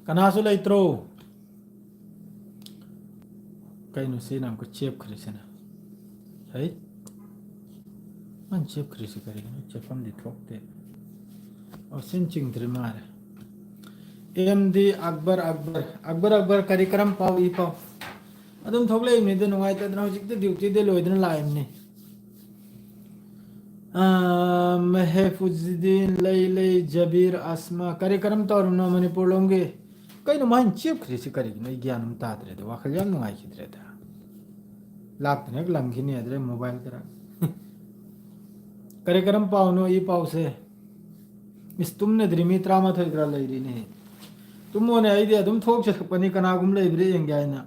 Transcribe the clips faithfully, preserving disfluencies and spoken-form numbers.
ꯀꯅꯥꯁꯨ ꯂꯩꯇ꯭ꯔꯣ? ꯀꯩꯅꯣ ꯁꯤꯅ ꯑꯃꯨꯛꯀ ꯆꯦꯞꯈ꯭ꯔꯤꯁꯤꯅ? ꯍꯩ, ꯃꯥꯅ ꯆꯦꯞꯈ꯭ꯔꯤꯁꯤ ꯀꯔꯤꯒꯤꯅꯣ? ꯆꯦꯞꯐꯝꯗꯤ ꯊꯣꯛꯇꯦ꯫ ꯑꯣ, ꯁꯤꯅ ꯆꯤꯡꯗ꯭ꯔꯤ ꯃꯥꯜꯂꯦ꯫ ꯑꯦꯝ ꯗꯤ ꯑꯛꯕꯔ, ꯑꯛꯕꯔ, ꯑꯛꯕꯔ, ꯑꯛꯕꯔ, ꯀꯔꯤ ꯀꯔꯝ ꯄꯥꯎ ꯏ ꯄꯥꯎ? ꯑꯗꯨꯝ ꯊꯣꯛꯂꯛꯏꯕꯅꯤꯗ, ꯅꯨꯡꯉꯥꯏꯇꯗꯅ ꯍꯧꯖꯤꯛꯇ ꯗ꯭ꯌꯨꯇꯤꯗ ꯂꯣꯏꯗꯅ ꯂꯥꯛꯏꯕꯅꯤ꯫ ꯑꯥ, ꯃꯦꯍꯦꯐꯨꯖꯤꯗꯤꯟ, ꯂꯩ ꯂꯩ, ꯖꯕꯤꯔ, ꯑꯁꯃꯥ, ꯀꯔꯤ ꯀꯔꯝ ꯇꯧꯔꯤꯕꯅꯣ ꯃꯅꯤꯄꯨꯔ ꯂꯣꯝꯒꯤ? ꯀꯩꯅꯣ ꯃꯥꯏꯅ ꯆꯦꯞꯈ꯭ꯔꯤꯁꯤ ꯀꯔꯤꯒꯤꯅꯣ? ꯑꯩ ꯒ꯭ꯌꯥꯟ ꯑꯃ ꯇꯥꯗ꯭ꯔꯦꯗ, ꯋꯥꯈꯜ ꯌꯥꯝ ꯅꯨꯡꯉꯥꯏꯈꯤꯗ꯭ꯔꯦꯗ꯫ ꯂꯥꯛꯇꯅ ꯍꯦꯛ ꯂꯪꯈꯤꯅꯤ ꯑꯗꯨꯗꯩ ꯃꯣꯕꯥꯏꯜ ꯈꯔ꯫ ꯀꯔꯤ ꯀꯔꯝ ꯄꯥꯎꯅꯣ ꯏ ꯄꯥꯎꯁꯦ? ꯏꯁ, ꯇꯨꯝꯅꯗ꯭ꯔꯤ, ꯃꯤ ꯇꯔꯥꯃꯥꯊꯣꯏ ꯈꯔ ꯂꯩꯔꯤꯅꯦ꯫ ꯇꯨꯝꯃꯣꯅꯦ, ꯑꯩꯗꯤ ꯑꯗꯨꯝ ꯊꯣꯛꯆꯔꯛꯄꯅꯤ, ꯀꯅꯥꯒꯨꯝ ꯂꯩꯕ꯭ꯔꯥ ꯌꯦꯡꯒꯦ ꯍꯥꯏꯅ꯫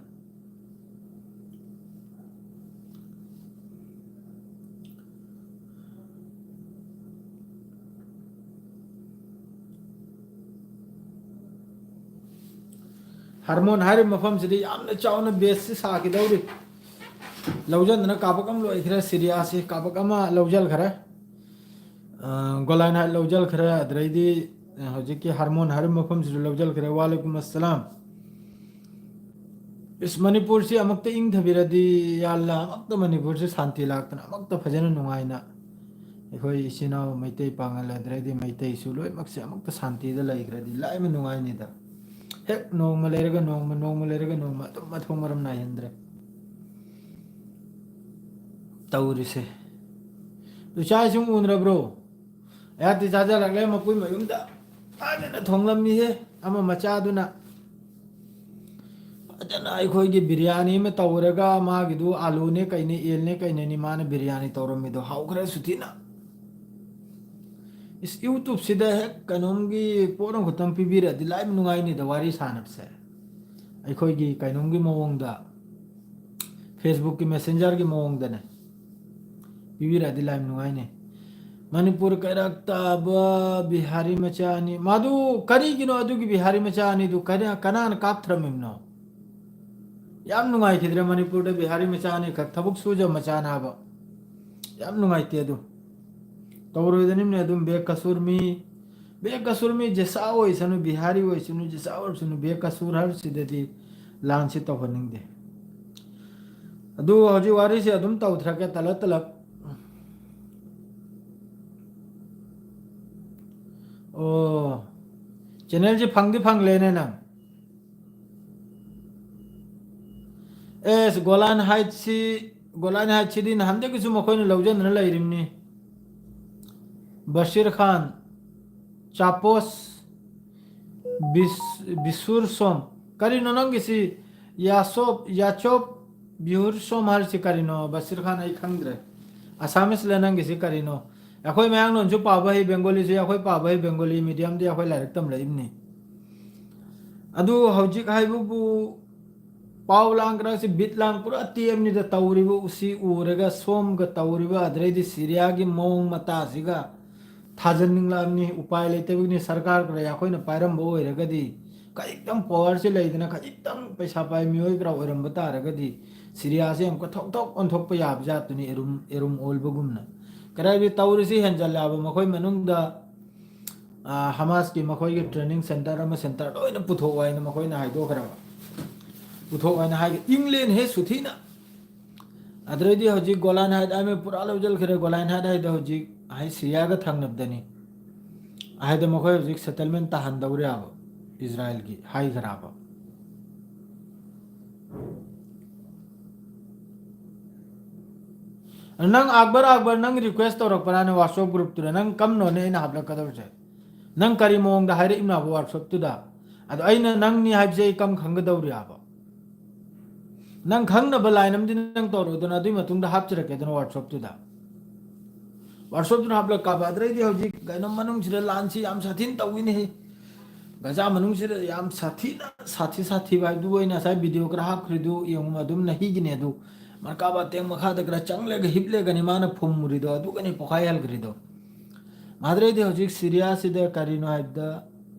ꯍꯥꯔꯃꯣꯟ ꯍꯥꯏꯔꯤꯕ ꯃꯐꯝꯁꯤꯗꯤ ꯌꯥꯝꯅ ꯆꯥꯎꯅ ꯕꯦꯁꯁꯤ ꯁꯥꯈꯤꯗꯧꯔꯤ꯫ ꯂꯧꯖꯟꯗꯅ ꯀꯥꯕꯛ ꯑꯃ ꯂꯣꯏꯈ꯭ꯔꯦ, ꯁꯤꯔꯤꯌꯥꯁꯤ ꯀꯥꯕꯛ ꯑꯃ ꯂꯧꯖꯟꯈ꯭ꯔꯦ꯫ ꯑ, ꯒꯣꯂꯥꯏꯟ ꯍꯥꯏꯠ ꯂꯧꯖꯟꯈ꯭ꯔꯦ, ꯑꯗꯨꯗꯩꯗꯤ, ꯑ, ꯍꯧꯖꯤꯛꯀꯤ ꯍꯥꯔꯃꯣꯟ ꯍꯥꯏꯔꯤꯕ ꯃꯐꯝꯁꯤꯁꯨ ꯂꯧꯖꯟꯈ꯭ꯔꯦ꯫ ꯋꯥꯂꯩꯀꯨꯝ ꯑꯁꯂꯥꯝ꯫ ꯏꯁ, ꯃꯅꯤꯄꯨꯔꯁꯤ ꯑꯃꯨꯛꯇ ꯏꯪꯊꯕꯤꯔꯗꯤ, ꯌꯥ ꯑꯜꯂꯥ, ꯑꯃꯨꯛꯇ ꯃꯅꯤꯄꯨꯔꯁꯤ ꯁꯥꯟꯇꯤ ꯂꯥꯛꯇꯅ ꯑꯃꯨꯛꯇ ꯐꯖꯅ ꯅꯨꯡꯉꯥꯏꯅ ꯑꯩꯈꯣꯏ ꯏꯆꯤꯟ ꯏꯅꯥꯎ ꯃꯩꯇꯩ ꯄꯥꯉꯜ, ꯑꯗꯨꯗꯩꯗꯤ ꯃꯩꯇꯩꯁꯨ ꯂꯣꯏꯅꯃꯛꯁꯦ ꯑꯃꯨꯛꯇ ꯁꯥꯟꯇꯤꯗ ꯂꯩꯈ꯭ꯔꯗꯤ ꯂꯥꯏꯃ ꯅꯨꯡꯉꯥꯏꯅꯤꯗ꯫ ꯍꯦꯛ ꯅꯣꯡꯃ ꯂꯩꯔꯒ ꯅꯣꯡꯃ, ꯅꯣꯡꯃ ꯂꯩꯔꯒ ꯅꯣꯡꯃ, ꯑꯗꯨꯝ ꯃꯊꯣꯡ ꯃꯔꯝ ꯅꯥꯏꯍꯟꯗ꯭ꯔꯦ ꯇꯧꯔꯤꯁꯦ꯫ ꯑꯗꯨ ꯆꯥꯛ ꯏꯁꯤꯡ ꯎꯅꯔꯕ꯭ꯔꯣ? ꯑꯩꯍꯥꯛꯇꯤ ꯆꯥꯖꯔꯛꯂꯦ, ꯃꯄꯨꯏ ꯃꯌꯨꯝꯗ ꯐꯖꯅ ꯊꯣꯡꯂꯝꯃꯤꯍꯦ, ꯑꯃ ꯃꯆꯥꯗꯨꯅ꯫ ꯐꯖꯅ ꯑꯩꯈꯣꯏꯒꯤ ꯕꯤꯔꯌꯥꯅꯤ ꯑꯃ ꯇꯧꯔꯒ, ꯃꯥꯒꯤꯗꯨ ꯑꯥꯂꯨꯅꯦ ꯀꯩꯅꯦ, ꯌꯦꯟꯅꯦ ꯀꯩꯅꯦꯅꯤ ꯃꯥꯅ ꯕꯤꯔꯌꯥꯅꯤ ꯇꯧꯔꯝꯃꯤꯗꯣ, ꯍꯥꯎꯈ꯭ꯔꯦ ꯁꯨꯊꯤꯅ꯫ ꯏꯁ, YouTube-ꯁꯤꯗ ꯍꯦꯛ ꯀꯩꯅꯣꯝꯒꯤ ꯄꯣꯠ ꯑꯃꯈꯛꯇꯪ ꯄꯤꯕꯤꯔꯗꯤ ꯂꯥꯏꯃ ꯅꯨꯡꯉꯥꯏꯅꯤꯗ ꯋꯥꯔꯤ ꯁꯥꯟꯅꯕꯁꯦ꯫ ꯑꯩꯈꯣꯏꯒꯤ ꯀꯩꯅꯣꯝꯒꯤ ꯃꯑꯣꯡꯗ, Facebook-ꯀꯤ Messenger-ꯒꯤ ꯃꯑꯣꯡꯗꯅꯦ ꯄꯤꯕꯤꯔꯛꯑꯗꯤ ꯂꯥꯏꯃ ꯅꯨꯡꯉꯥꯏꯅꯤ꯫ ꯃꯅꯤꯄꯨꯔ ꯀꯩꯔꯥꯛ ꯇꯥꯕ ꯕꯤꯍꯥꯔꯤ ꯃꯆꯥ ꯑꯅꯤ꯫ ꯃꯗꯨ ꯀꯔꯤꯒꯤꯅꯣ ꯑꯗꯨꯒꯤ ꯕꯤꯍꯥꯔꯤ ꯃꯆꯥ ꯑꯅꯤꯗꯨ ꯀꯔꯤ-, ꯀꯅꯥꯅ ꯀꯥꯞꯊꯔꯝꯃꯤꯕꯅꯣ? ꯌꯥꯝ ꯅꯨꯡꯉꯥꯏꯈꯤꯗ꯭ꯔꯦ ꯃꯅꯤꯄꯨꯔꯗ ꯕꯤꯍꯥꯔꯤ ꯃꯆꯥ ꯑꯅꯤꯈꯛ ꯊꯕꯛ ꯁꯨꯖ ꯃꯆꯥꯅ ꯍꯥꯏꯕ꯫ ꯌꯥꯝ ꯅꯨꯡꯉꯥꯏꯇꯦ ꯑꯗꯨ꯫ ꯇꯧꯔꯣꯏꯗꯅꯤꯝꯅꯦ ꯑꯗꯨꯝ ꯕꯦꯀꯁꯨꯔ ꯃꯤ ꯕꯦꯀꯁꯨꯔ ꯃꯤ ꯖꯦꯁꯥ ꯑꯣꯏꯁꯅꯨ, ꯕꯤꯍꯥꯔꯤ ꯑꯣꯏꯁꯅꯨ, ꯖꯦꯁꯥ ꯑꯣꯏꯁꯅꯨ, ꯕꯦꯀꯁꯨꯔ ꯍꯥꯏꯁꯤꯗꯗꯤ ꯂꯥꯟꯁꯤ ꯇꯧꯍꯟꯅꯤꯡꯗꯦ꯫ ꯑꯗꯨ ꯍꯧꯖꯤꯛ ꯋꯥꯔꯤꯁꯤ ꯑꯗꯨꯝ ꯇꯧꯊꯔꯛꯀꯦ ꯇꯂꯞ ꯇꯂꯞ꯫ ꯑꯣ, ꯆꯦꯅꯦꯜꯁꯤ ꯐꯪꯗꯤ ꯐꯪꯂꯦꯅꯦ ꯅꯪ꯫ ꯑꯦꯁ, ꯒꯣꯂꯥꯟ ꯍꯥꯏꯠꯁꯤ, ꯒꯣꯂꯥꯟ ꯍꯥꯏꯠꯁꯤꯗꯤ ꯅꯍꯥꯟꯗꯒꯤꯁꯨ ꯃꯈꯣꯏꯅ ꯂꯧꯖꯗꯅ ꯂꯩꯔꯤꯕꯅꯤ꯫ ꯕꯁꯤꯔ ꯈꯥꯟ, ꯆꯥꯄꯣꯁ, ꯕꯤꯁ-, ꯕꯤꯁꯨꯔ ꯁꯣꯝ꯫ ꯀꯔꯤꯅꯣ ꯅꯪꯒꯤꯁꯤ? ꯌꯥꯁꯣꯞ, ꯌꯥꯆꯣꯞ, ꯕꯤꯍꯨꯔ ꯁꯣꯝ ꯍꯥꯏꯔꯤꯁꯤ ꯀꯔꯤꯅꯣ? ꯕꯁꯤꯔ ꯈꯥꯟ, ꯑꯩ ꯈꯪꯗ꯭ꯔꯦ꯫ ꯑꯁꯥꯃꯤꯁꯂ ꯅꯪꯒꯤꯁꯤ ꯀꯔꯤꯅꯣ? ꯑꯩꯈꯣꯏ ꯃꯌꯥꯡꯂꯣꯟꯁꯨ ꯄꯥꯕ ꯍꯩ, ꯕꯦꯡꯒꯣꯂꯤꯁꯨ ꯑꯩꯈꯣꯏ ꯄꯥꯕ ꯍꯩ, ꯕꯦꯡꯒꯣꯂꯤ ꯃꯤꯗꯤꯌꯝꯗꯤ ꯑꯩꯈꯣꯏ ꯂꯥꯏꯔꯤꯛ ꯇꯝꯂꯛꯏꯕꯅꯤ꯫ ꯑꯗꯨ ꯍꯧꯖꯤꯛ ꯍꯥꯏꯕꯕꯨ ꯄꯥꯎ ꯂꯥꯡ ꯈꯔꯁꯤ ꯕꯤꯠ ꯂꯥꯡ ꯄꯨꯔꯥ ꯇꯦꯛꯑꯕꯅꯤꯗ꯫ ꯇꯧꯔꯤꯕ ꯎꯁꯤ ꯎꯔꯒ ꯁꯣꯝꯒ ꯇꯧꯔꯤꯕ ꯑꯗꯩꯗꯤ ꯁꯤꯔꯤꯌꯥꯒꯤ ꯃꯑꯣꯡ ꯃꯇꯥꯁꯤꯒ ꯊꯥꯖꯟꯅꯤꯡꯂꯛꯑꯕꯅꯤ꯫ ꯎꯄꯥꯏ ꯂꯩꯇꯕꯒꯤꯅꯤ꯫ ꯁꯔꯀꯥꯔ ꯈꯔ ꯑꯩꯈꯣꯏꯅ ꯄꯥꯏꯔꯝꯕ ꯑꯣꯏꯔꯒꯗꯤ, ꯈꯖꯤꯛꯇꯪ ꯄꯋꯥꯔꯁꯤ ꯂꯩꯗꯅ ꯈꯖꯤꯛꯇꯪ ꯄꯩꯁꯥ ꯄꯥꯏ ꯃꯤꯑꯣꯏ ꯈꯔ ꯑꯣꯏꯔꯝꯕ ꯇꯥꯔꯒꯗꯤ ꯁꯤꯔꯤꯌꯥꯁꯤ ꯑꯃꯨꯛꯀ ꯊꯣꯛ ꯊꯣꯛ ꯑꯣꯟꯊꯣꯛꯄ ꯌꯥꯕ ꯖꯥꯠꯇꯨꯅꯤ꯫ ꯑꯦꯔꯨꯝ, ꯑꯦꯔꯨꯝ ꯑꯣꯜꯕꯒꯨꯝꯅ꯫ ꯀꯗꯥꯏꯗꯤ ꯇꯧꯔꯤꯁꯤ ꯍꯦꯟꯖꯜꯂꯛꯑꯕ ꯃꯈꯣꯏ ꯃꯅꯨꯡꯗ꯫ ꯑꯥ, ꯍꯃꯥꯁꯀꯤ ꯃꯈꯣꯏꯒꯤ ꯇ꯭ꯔꯦꯅꯤꯡ ꯁꯦꯟꯇꯔ ꯑꯃ ꯁꯦꯟꯇꯔ ꯂꯣꯏꯅ ꯄꯨꯊꯣꯛꯑꯣ ꯍꯥꯏꯅ ꯃꯈꯣꯏꯅ ꯍꯥꯏꯗꯣꯛꯈ꯭ꯔꯕ꯫ ꯄꯨꯊꯣꯛꯑꯣ ꯍꯥꯏꯅ ꯍꯥꯏꯒꯦ꯫ ꯏꯪꯂꯦꯟ ꯍꯦ ꯁꯨꯊꯤꯅ꯫ ꯑꯗꯨꯗꯩꯗꯤ ꯍꯧꯖꯤꯛ ꯒꯣꯂꯥꯟ ꯍꯥꯏꯠ ꯍꯥꯏꯃꯦ ꯄꯨꯔꯥ ꯂꯧꯁꯤꯟꯈ꯭ꯔꯦ꯫ ꯒꯣꯂꯥꯟ ꯍꯥꯏꯠ ꯍꯥꯏꯗꯣ ꯍꯧꯖꯤꯛ ꯍꯥꯏ ꯁꯤꯔꯤꯌꯥꯒ ꯊꯪꯅꯕꯗꯅꯤ꯫ ꯍꯥꯏꯗꯣ ꯃꯈꯣꯏ ꯍꯧꯖꯤꯛ ꯁꯦꯇꯜꯃꯦꯟ ꯇꯥꯍꯟꯗꯧꯔꯦꯕ ꯏꯁꯔꯥꯏꯜꯒꯤ ꯍꯥꯏꯈ꯭ꯔꯕ꯫ ꯅꯪ ꯑꯛꯕꯔ, ꯑꯛꯕꯔ, ꯅꯪ ꯔꯤꯀ꯭ꯋꯦꯁ ꯇꯧꯔꯛꯄ꯭ꯔꯥꯅꯦ ꯋꯥꯆꯞ ꯒ꯭ꯔꯨꯞꯇꯨꯗ? ꯅꯪ ꯀꯝꯅꯣꯅꯦ ꯑꯩꯅ ꯍꯥꯞꯂꯛꯀꯗꯧꯔꯤꯁꯦ? ꯅꯪ ꯀꯔꯤ ꯃꯑꯣꯡꯗ ꯍꯥꯏꯔꯛꯏꯅꯣꯕ ꯋꯥꯆꯞꯇꯨꯗ? ꯑꯗꯣ ꯑꯩꯅ ꯅꯪꯅꯤ ꯍꯥꯏꯕꯁꯦ ꯑꯩ ꯀꯝ ꯈꯪꯒꯗꯧꯔꯤꯕ? ꯅꯪ ꯈꯪꯅꯕ ꯂꯥꯏꯟ ꯑꯃꯗꯤ ꯅꯪ ꯇꯧꯔꯣꯗꯅ, ꯑꯗꯨꯒꯤ ꯃꯇꯨꯡꯗ ꯍꯥꯞꯆꯔꯛꯀꯦꯗꯅ ꯋꯥꯆꯞꯇꯨꯗ꯫ ꯋꯥꯆꯞꯇꯨꯅ ꯍꯥꯞꯂꯛꯀꯥꯕ꯫ ꯑꯗꯨꯗꯩꯗꯤ ꯍꯧꯖꯤꯛ ꯀꯩꯅꯣ ꯃꯅꯨꯡꯁꯤꯗ ꯂꯥꯟꯁꯤ ꯌꯥꯝ ꯁꯥꯊꯤꯅ ꯇꯧꯋꯤꯅꯦꯍꯦ꯫ ꯒꯖꯥ ꯃꯅꯨꯡꯁꯤꯗ ꯌꯥꯝ ꯁꯥꯊꯤꯅ, ꯁꯥꯊꯤ ꯁꯥꯊꯤꯕ ꯍꯥꯏꯕꯗꯨ ꯑꯩꯅ ꯉꯁꯥꯏ ꯚꯤꯗꯤꯑꯣ ꯈꯔ ꯍꯥꯞꯈ꯭ꯔꯤꯗꯨ ꯌꯦꯡꯉꯨ, ꯑꯗꯨꯝ ꯅꯍꯤꯒꯤꯅꯦ ꯑꯗꯨ꯫ ꯃꯔꯀꯥꯕ ꯇꯦꯡ ꯃꯈꯥꯗ ꯈꯔ ꯆꯪꯂꯒ ꯍꯤꯞꯂꯒꯅꯤ ꯃꯥꯅ ꯐꯨꯝꯃꯨꯔꯤꯗꯣ, ꯑꯗꯨꯒꯅꯤ ꯄꯣꯈꯥꯏꯍꯟꯈ꯭ꯔꯤꯗꯣ꯫ ꯃꯥꯗ꯭ꯔꯩꯗꯤ ꯍꯧꯖꯤꯛ ꯁꯤꯔꯤꯌꯥꯁꯤꯗ ꯀꯔꯤꯅꯣ ꯍꯥꯏꯕꯗ,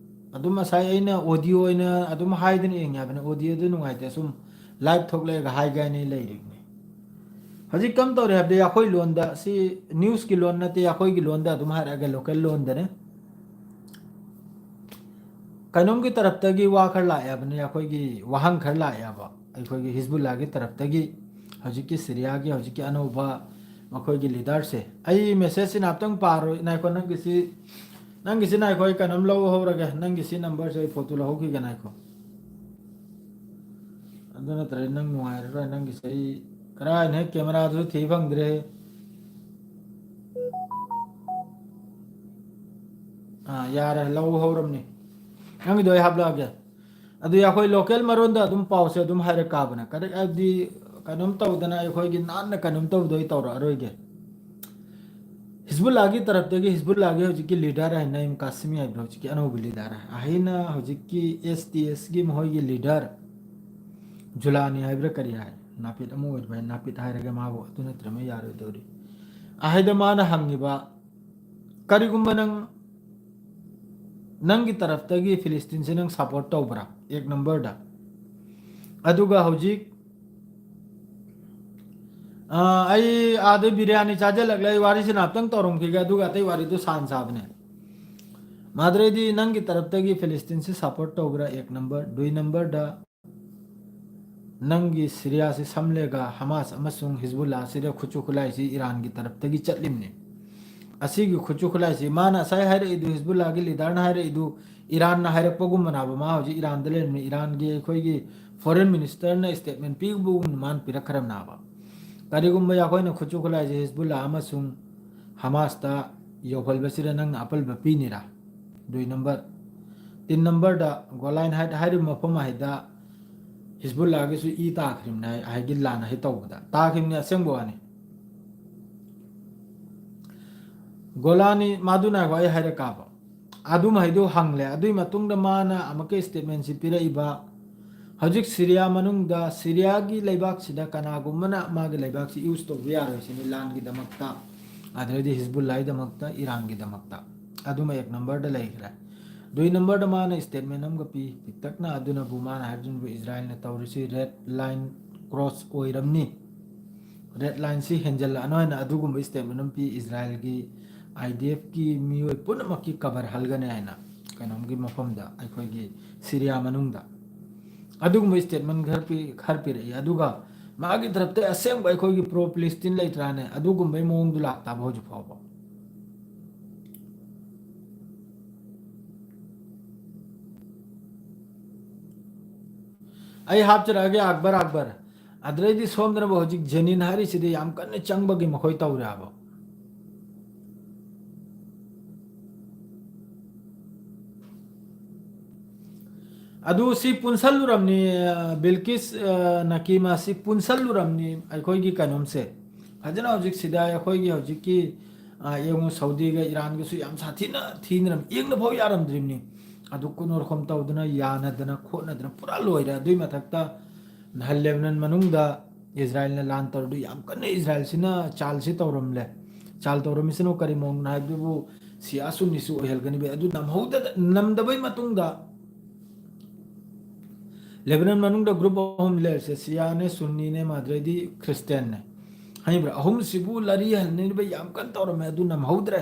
ꯑꯗꯨꯝ ꯉꯁꯥꯏ ꯑꯩꯅ ꯑꯣꯗꯤꯑꯣ ꯑꯣꯏꯅ ꯑꯗꯨꯝ ꯍꯥꯏꯗꯅ ꯌꯦꯡꯉꯦ ꯍꯥꯏꯕꯅꯤ, ꯑꯣꯗꯤꯑꯣꯗꯨ ꯅꯨꯡꯉꯥꯏꯇꯦ, ꯁꯨꯝ ꯂꯥꯏꯚ ꯊꯣꯛꯂꯛꯑꯒ ꯍꯥꯏꯒꯦ ꯍꯥꯏꯅ ꯂꯩꯔꯤꯕꯅꯤ꯫ ꯍꯧꯖꯤꯛ ꯀꯝ ꯇꯧꯔꯦ ꯍꯥꯏꯕꯗꯤ ꯑꯩꯈꯣꯏ ꯂꯣꯟꯗ, ꯁꯤ ꯅ꯭ꯌꯨꯁꯀꯤ ꯂꯣꯟ ꯅꯠꯇꯦ, ꯑꯩꯈꯣꯏꯒꯤ ꯂꯣꯟꯗ ꯑꯗꯨꯝ ꯍꯥꯏꯔꯛꯑꯒꯦ, ꯂꯣꯀꯦꯜ ꯂꯣꯟꯗꯅꯦ꯫ ꯀꯩꯅꯣꯝꯒꯤ ꯇꯔꯞꯇꯒꯤ ꯋꯥ ꯈꯔ ꯂꯥꯛꯑꯦꯕꯅꯤ, ꯑꯩꯈꯣꯏꯒꯤ ꯋꯥꯍꯪ ꯈꯔ ꯂꯥꯛꯑꯦꯕ, ꯑꯩꯈꯣꯏꯒꯤ ꯍꯤꯖꯕꯨꯜꯂꯥꯒꯤ ꯇꯔꯞꯇꯒꯤ ꯍꯧꯖꯤꯛꯀꯤ ꯁꯤꯔꯤꯌꯥꯒꯤ ꯍꯧꯖꯤꯛꯀꯤ ꯑꯅꯧꯕ ꯃꯈꯣꯏꯒꯤ ꯂꯤꯗꯔꯁꯦ꯫ ꯑꯩ ꯃꯦꯁꯦꯖꯁꯤ ꯉꯥꯛꯇꯪ ꯄꯥꯔꯣꯏ, ꯉꯥꯏꯈꯣ, ꯅꯪꯒꯤꯁꯤ, ꯅꯪꯒꯤꯁꯤ ꯉꯥꯏꯈꯣ, ꯑꯩ ꯀꯩꯅꯣꯝ ꯂꯧꯍꯧꯔꯒꯦ, ꯅꯪꯒꯤꯁꯤ ꯅꯝꯕꯔꯁꯦ ꯑꯩ ꯐꯣꯇꯣ ꯂꯧꯍꯧꯈꯤꯒꯦ, ꯉꯥꯏꯈꯣ꯫ ꯑꯗꯨ ꯅꯠꯇ꯭ꯔꯗꯤ ꯅꯪ ꯅꯨꯡꯉꯥꯏꯔꯔꯣꯏ, ꯅꯪꯒꯤꯁꯤ ꯑꯩ ꯀꯔꯥꯏꯅ ꯍꯦꯛ ꯀꯦꯃꯦꯔꯥꯗꯨꯁꯨ ꯊꯤ ꯐꯪꯗ꯭ꯔꯦ꯫ ꯑꯥ, ꯌꯥꯔꯦ, ꯂꯧꯍꯧꯔꯝꯅꯤ꯫ ꯅꯪꯒꯤꯗꯣ ꯑꯩ ꯍꯥꯞꯂꯛꯑꯒꯦ꯫ ꯑꯗꯨ ꯑꯩꯈꯣꯏ ꯂꯣꯀꯦꯜ ꯃꯔꯣꯟꯗ ꯑꯗꯨꯝ ꯄꯥꯎꯁꯦ ꯑꯗꯨꯝ ꯍꯥꯏꯔꯛꯀꯥꯕꯅꯦ꯫ ꯀꯔꯤ ꯍꯥꯏꯕꯗꯤ ꯀꯩꯅꯣꯝ ꯇꯧꯗꯅ ꯑꯩꯈꯣꯏꯒꯤ ꯅꯥꯟꯅ ꯀꯩꯅꯣꯝ ꯇꯧꯕꯗꯣ ꯑꯩ ꯇꯧꯔꯛꯑꯔꯣꯏꯒꯦ꯫ ꯍꯤꯖꯕꯨꯜꯂꯥꯒꯤ ꯇꯔꯞꯇꯒꯤ ꯍꯤꯖꯕꯨꯜꯂꯥꯒꯤ ꯍꯧꯖꯤꯛꯀꯤ ꯂꯤꯗꯔ ꯍꯥꯏ ꯅꯥꯏꯝ ꯀꯥꯁꯤꯃꯤ ꯍꯥꯏꯕꯗꯣ ꯍꯧꯖꯤꯛꯀꯤ ꯑꯅꯧꯕ ꯂꯤꯗꯔ ꯍꯥꯏ꯫ ꯑꯍꯩꯅ ꯍꯧꯖꯤꯛꯀꯤ ꯑꯦꯁ ꯇꯤ ꯑꯦꯁꯀꯤ ꯃꯈꯣꯏꯒꯤ ꯂꯤꯗꯔ ꯖꯨꯂꯥꯅꯤ ꯍꯥꯏꯕ꯭ꯔꯥ ꯀꯔꯤ ꯍꯥꯏ? ꯅꯥꯄꯤꯠ ꯑꯃ ꯑꯣꯏꯔꯤꯕ ꯍꯥꯏ, ꯅꯥꯄꯤꯠ ꯍꯥꯏꯔꯒ ꯃꯥꯕꯨ ꯑꯗꯨ ꯅꯠꯇ꯭ꯔꯃꯦ ꯌꯥꯔꯣꯏꯗꯧꯔꯤ꯫ ꯑꯍꯩꯗ ꯃꯥꯅ ꯍꯪꯉꯤꯕ, ꯀꯔꯤꯒꯨꯝꯕ ꯅꯪ, ꯅꯪꯒꯤ ꯇꯔꯞꯇꯒꯤ ꯐꯤꯂꯤꯁꯇꯤꯟꯁꯦ ꯅꯪ ꯁꯞꯄꯣꯔꯠ ꯇꯧꯕ꯭ꯔꯥ? ꯑꯦꯛ ꯅꯝꯕꯔꯗ꯫ ꯑꯗꯨꯒ ꯍꯧꯖꯤꯛ, ꯑꯥ, ꯑꯩ ꯑꯥꯗ ꯕꯤꯔꯌꯥꯅꯤ ꯆꯥꯖꯜꯂꯛꯂꯦ, ꯑꯩ ꯋꯥꯔꯤꯁꯤ ꯉꯥꯛꯇꯪ ꯇꯧꯔꯝꯈꯤꯒꯦ, ꯑꯗꯨꯒ ꯑꯇꯩ ꯋꯥꯔꯤꯗꯨ ꯁꯥꯟ ꯁꯥꯕꯅꯦ꯫ ꯃꯥꯗ꯭ꯔꯦꯗꯤ ꯅꯪꯒꯤ ꯇꯔꯞꯇꯒꯤ ꯐꯤꯂꯤꯁꯇꯤꯟꯁꯤ ꯁꯞꯄꯣꯔꯠ ꯇꯧꯕ꯭ꯔꯥ? ꯑꯦꯛ ꯅꯝꯕꯔ꯫ ꯗꯨꯏ ꯅꯝꯕꯔꯗ, ꯅꯪꯒꯤ ꯁꯤꯔꯤꯌꯥꯁꯤ ꯁꯝꯂꯦꯒ ꯍꯃꯥꯁ ꯑꯃꯁꯨꯡ ꯍꯤꯖꯕꯨꯜꯂꯥ ꯑꯁꯤꯗ ꯈꯨꯠꯁꯨ ꯈꯨꯠꯂꯥꯏꯁꯤ ꯏꯔꯥꯟꯒꯤ ꯇꯔꯞꯇꯒꯤ ꯆꯠꯂꯤꯕꯅꯤ꯫ ꯑꯁꯤꯒꯤ ꯈꯨꯠꯁꯨ ꯈꯨꯠꯂꯥꯏꯁꯤ ꯃꯥꯅ ꯉꯁꯥꯏ ꯍꯥꯏꯔꯛꯏꯗꯨ, ꯍꯤꯖꯕꯨꯜꯂꯥꯒꯤ ꯂꯤꯗꯔꯅ ꯍꯥꯏꯔꯛꯏꯗꯨ, ꯏꯔꯥꯟꯅ ꯍꯥꯏꯔꯛꯄꯒꯨꯝꯕꯅꯦꯕ꯫ ꯃꯥ ꯍꯧꯖꯤꯛ ꯏꯔꯥꯟꯗ ꯂꯩꯔꯝꯃꯤ, ꯏꯔꯥꯟꯒꯤ ꯑꯩꯈꯣꯏꯒꯤ ꯐꯣꯔꯦꯟ ꯃꯤꯅꯤꯁꯇꯔꯅ ꯁ꯭ꯇꯦꯠꯃꯦꯟ ꯄꯤꯕꯒꯨꯝꯅ ꯃꯥꯅ ꯄꯤꯔꯛꯈ꯭ꯔꯕꯅꯦꯕ꯫ ꯀꯔꯤꯒꯨꯝꯕ ꯑꯩꯈꯣꯏꯅ ꯈꯨꯠꯁꯨ ꯈꯨꯠꯂꯥꯏꯁꯤ ꯍꯤꯖꯕꯨꯜꯂꯥ ꯑꯃꯁꯨꯡ ꯍꯃꯥꯁꯇ ꯌꯧꯍꯜꯕꯁꯤꯗ ꯅꯪꯅ ꯑꯄꯜꯕ ꯄꯤꯅꯤꯔꯥ? ꯗꯨꯏ ꯅꯝꯕꯔ꯫ ꯇꯤꯟ ꯅꯝꯕꯔꯗ ꯒꯣꯂꯥꯏꯟ ꯍꯥꯏꯠ ꯍꯥꯏꯔꯤꯕ ꯃꯐꯝ ꯍꯥꯏꯗ ꯍꯤꯖꯕꯨꯜꯂꯥꯒꯤꯁꯨ ꯏ ꯇꯥꯈ꯭ꯔꯤꯕꯅꯦ ꯍꯥꯏ, ꯍꯥꯏꯒꯤ ꯂꯥꯟ ꯍꯥꯏ ꯇꯧꯕꯗ꯫ ꯇꯥꯈꯤꯕꯅꯤ, ꯑꯁꯦꯡꯕ ꯋꯥꯅꯤ꯫ ꯒꯣꯂꯥꯅꯤ, ꯃꯗꯨꯅ ꯑꯩꯈꯣꯏ ꯍꯥꯏꯔꯛꯀꯥꯕ꯫ ꯑꯗꯨꯃꯍꯩꯗꯨ ꯍꯪꯂꯦ꯫ ꯑꯗꯨꯒꯤ ꯃꯇꯨꯡꯗ ꯃꯥꯅ ꯑꯃꯨꯛꯀ ꯁ꯭ꯇꯦꯠꯃꯦꯟꯁꯤ ꯄꯤꯔꯛꯏꯕ, ꯍꯧꯖꯤꯛ ꯁꯤꯔꯤꯌꯥ ꯃꯅꯨꯡꯗ, ꯁꯤꯔꯤꯌꯥꯒꯤ ꯂꯩꯕꯥꯛꯁꯤꯗ ꯀꯅꯥꯒꯨꯝꯕꯅ ꯃꯥꯒꯤ ꯂꯩꯕꯥꯛꯁꯤ ꯌꯨꯁ ꯇꯧꯕ ꯌꯥꯔꯣꯏ ꯁꯤꯅꯤ ꯂꯥꯟꯒꯤꯗꯃꯛꯇ, ꯑꯗꯨꯗꯩꯗꯤ ꯍꯤꯖꯕꯨꯜꯂꯥꯒꯤꯗꯃꯛꯇ, ꯏꯔꯥꯟꯒꯤꯗꯃꯛꯇ꯫ ꯑꯗꯨꯃ ꯑꯦꯛ ꯅꯝꯕꯔꯗ ꯂꯩꯈ꯭ꯔꯦ꯫ ꯗꯨꯏ ꯅꯝꯕꯔꯗ ꯃꯥꯅ ꯁ꯭ꯇꯦꯠꯃꯦꯟ ꯑꯃꯒ ꯄꯤ, ꯄꯤꯛꯇꯛꯅ꯫ ꯑꯗꯨꯅꯕꯨ ꯃꯥꯅ ꯍꯥꯏꯕꯗꯨꯅꯕꯨ ꯏꯖꯔꯥꯏꯜꯅ ꯇꯧꯔꯤꯁꯤ ꯔꯦꯗ ꯂꯥꯏꯟ ꯀ꯭ꯔꯣꯁ ꯑꯣꯏꯔꯝꯅꯤ, ꯔꯦꯗ ꯂꯥꯏꯟꯁꯤ ꯍꯦꯟꯖꯜꯂꯛꯑꯅꯨ ꯍꯥꯏꯅ ꯑꯗꯨꯒꯨꯝꯕ ꯁ꯭ꯇꯦꯠꯃꯦꯟ ꯑꯃ ꯄꯤ꯫ ꯏꯖꯔꯥꯏꯜꯒꯤ ꯑꯥꯏ ꯗꯤ ꯑꯦꯐꯀꯤ ꯃꯤꯑꯣꯏ ꯄꯨꯝꯅꯃꯛꯀꯤ ꯀꯕꯔ ꯍꯜꯒꯅꯤ ꯍꯥꯏꯅ꯫ ꯀꯩꯅꯣꯝꯒꯤ ꯃꯐꯝꯗ, ꯑꯩꯈꯣꯏꯒꯤ ꯁꯤꯔꯤꯌꯥ ꯃꯅꯨꯡꯗ꯫ ꯑꯗꯨꯒꯨꯝꯕ statement ꯈꯔ ꯄꯤ-, ꯈꯔ ꯄꯤꯔꯛꯏ꯫ ꯑꯗꯨꯒ ꯃꯥꯒꯤ ꯇꯔꯞꯇ ꯑꯁꯦꯡꯕ ꯑꯩꯈꯣꯏꯒꯤ pro Palestine ꯂꯩꯇ꯭ꯔꯥꯅꯦ, ꯑꯗꯨꯒꯨꯝꯕꯩ ꯃꯑꯣꯡꯗꯨ ꯂꯥꯛꯇꯕ ꯍꯧꯖꯤꯛ ꯐꯥꯎꯕ꯫ ꯑꯩ ꯍꯥꯞꯆꯔꯛꯑꯒꯦ ꯑꯛꯕꯔ, ꯑꯛꯕꯔ꯫ ꯑꯗꯨꯗꯩꯗꯤ ꯁꯣꯝꯗꯅꯕꯨ ꯍꯧꯖꯤꯛ ꯖꯦꯅꯤꯟ ꯍꯥꯏꯔꯤꯁꯤꯗꯤ ꯌꯥꯝ ꯀꯟꯅ ꯆꯪꯕꯒꯤ ꯃꯈꯣꯏ ꯇꯧꯔꯦ ꯍꯥꯏꯕ꯫ ꯑꯗꯨ ꯁꯤ ꯄꯨꯟꯁꯜꯂꯨꯔꯝꯅꯤ, ꯑ, ꯕꯤꯜꯀꯤꯁ, ꯑ, ꯅꯀꯤꯃꯥ, ꯁꯤ ꯄꯨꯟꯁꯜꯂꯨꯔꯝꯅꯤ ꯑꯩꯈꯣꯏꯒꯤ ꯀꯩꯅꯣꯝꯁꯦ꯫ ꯐꯖꯅ ꯍꯧꯖꯤꯛ ꯁꯤꯗ ꯑꯩꯈꯣꯏꯒꯤ ꯍꯧꯖꯤꯛꯀꯤ, ꯑ, ꯌꯦꯡꯉꯨ, ꯁꯥꯎꯗꯤꯒ ꯏꯔꯥꯟꯒꯁꯨ ꯌꯥꯝ ꯁꯥꯊꯤꯅ ꯊꯤꯅꯔꯝ-, ꯌꯦꯡꯅ ꯐꯥꯎ ꯌꯥꯔꯝꯗ꯭ꯔꯤꯕꯅꯤ꯫ ꯑꯗꯨ ꯀꯨꯅꯣꯔꯈꯣꯝ ꯇꯧꯗꯅ, ꯌꯥꯅꯗꯅ ꯈꯣꯠꯅꯗꯅ ꯄꯨꯔꯥ ꯂꯣꯏꯔꯦ꯫ ꯑꯗꯨꯏ ꯃꯊꯛꯇ ꯅꯍꯥꯟ ꯂꯦꯕꯅꯟ ꯃꯅꯨꯡꯗ ꯏꯖꯔꯥꯏꯜꯅ ꯂꯥꯟ ꯇꯧꯔꯤꯗꯨ ꯌꯥꯝ ꯀꯟꯅ ꯏꯖꯔꯥꯏꯜꯁꯤꯅ ꯆꯥꯜꯁꯤ ꯇꯧꯔꯝꯂꯦ꯫ ꯆꯥꯜ ꯇꯧꯔꯝꯃꯤꯁꯤꯅ ꯀꯔꯤ ꯃꯑꯣꯡꯅꯣ ꯍꯥꯏꯕꯗꯨꯕꯨ ꯁꯤꯌꯥ ꯁꯨꯟꯅꯤꯁꯨ ꯑꯣꯏꯍꯜꯒꯅꯤꯕ꯫ ꯑꯗꯨ ꯅꯝꯍꯧꯗ-, ꯅꯝꯗꯕꯩ ꯃꯇꯨꯡꯗ ꯂꯦꯕꯅꯟ ꯃꯅꯨꯡꯗ group ꯑꯍꯨꯝ ꯂꯩꯔꯤꯁꯦ, ꯁꯤꯌꯥꯅꯦ, ꯁꯨꯟꯅꯤꯅꯦ, ꯃꯥꯗ꯭ꯔꯩꯗꯤ ꯈ꯭ꯔꯤꯁꯇꯤꯌꯥꯟꯅꯦ꯫ ꯍꯥꯏꯕ꯭ꯔꯥ? ꯑꯍꯨꯝꯁꯤꯕꯨ ꯂꯔꯤ ꯍꯟꯅꯤꯡꯕ ꯌꯥꯝ ꯀꯟꯅ ꯇꯧꯔꯝꯃꯦ, ꯑꯗꯨ ꯅꯝꯍꯧꯗ꯭ꯔꯦ꯫